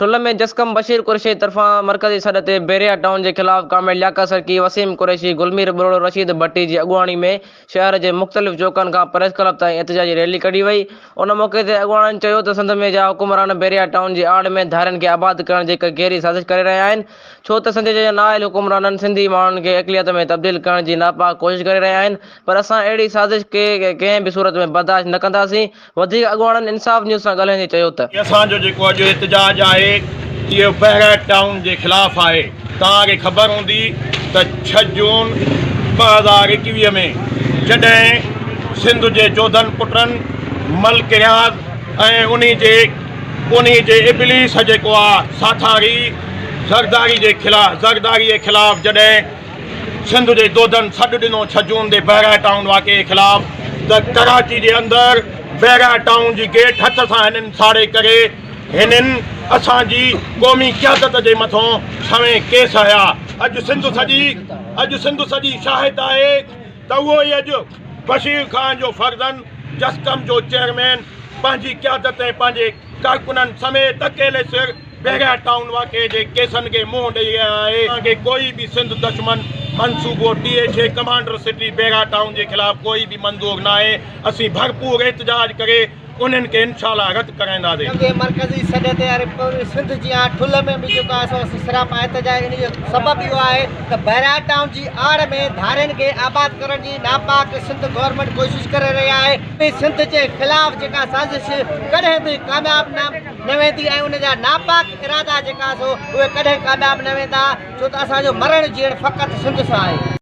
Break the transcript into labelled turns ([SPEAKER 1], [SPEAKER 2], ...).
[SPEAKER 1] ٺل ۾ جسقم بشير قريشي طرفان مرڪزي سڏ تي بحريا ٽائون جي خلاف ڪامريڊ لياقت سرڪي، وسيم قريشي، گلمير ٻرڙو، رشيد ڀٽي جي اڳواڻي ۾ شهر جي مختلف چوڪن کان پريس ڪلب تائين احتجاجي ريلي ڪڍي وئي. ان موقعي تي اڳواڻن چيو ته سنڌ ۾ جا حڪمران بحريا ٽائون جي آڙ ۾ ڌارين کي آباد ڪرڻ جي هڪ گهري سازش ڪري رهيا آهن ڇو ته سنڌ جي نااهل حڪمرانن سنڌي ماڻهن کي اقليت ۾ تبديل ڪرڻ جي ناپاڪ ڪوشش ڪري رهيا آهن پر اسان اهڙي سازش کي ڪنهن به صورت ۾ برداشت نه ڪنداسين. وڌيڪ اڳواڻن انصاف نيوز سان ڳالهائيندي چيو ته.
[SPEAKER 2] اسان جو جيڪو اڄ احتجاج آهي اهو بحريا ٽائون جي خلاف آهي توهان کي خبر هوندي ته ڇهه جون 2021 ۾ جڏهن سنڌ جي جوڌن پٽن ملڪ رياض ۽ انهي جي انهي جي ابليس جيڪو آ ساٿاري زرداري جي خلاف زرداري جي خلاف جڏهن سنڌ جي دودن سڏ ڏنو ڇهه جون تي بحريا ٽائون واقعي خلاف ته ڪراچي جي اندر بحريا ٽائون جي گيٽ هٿ سان هنن ساڙي ڪري هنن اسان جي قومي قيادت جي مٿون سوين ڪيس هنيا. اڄ سنڌ سڄي اڄ سنڌ سڄي شاهد آهي ته اهو ئي اڄ بشير خان جو فرزند جسقم جو چيئرمين پنهنجي قيادت ۽ پنهنجي ڪارڪنن سميت اڪيلي سر بحريا ٽائون واقعي جي ڪيسن کي منهن ڏئي رهيا آهي. اسان کي ڪوئي به سنڌ دشمن منصوبو T H A commander city Bahria town جي خلاف ڪوئي به منظور ناهي اسين ڀرپور احتجاج ڪري انهن کي انشاء الله رد ڪرائينداسين.
[SPEAKER 3] جي مرڪزي سڏ تي ۽ پوري سنڌ جيان ٺلهه ۾ به جيڪو آهي سو اسين سراپا احتجاج ان جو سبب اهو آهي ته بحريا ٽائون جي آڙ ۾ ڌارين کي آباد ڪرڻ جي ناپاڪ سنڌ گورنمينٽ ڪوشش ڪري رهي آهي سنڌ جي خلاف جيڪا سازش ڪڏهن به ڪامياب نه نه ويندي ۽ ان جا ناپاڪ ارادا جيڪا سو اهي ڪڏهن ڪامياب نه ويندا ڇو ته اسان جو مرڻ جيئڻ فقط سنڌ سان آهي.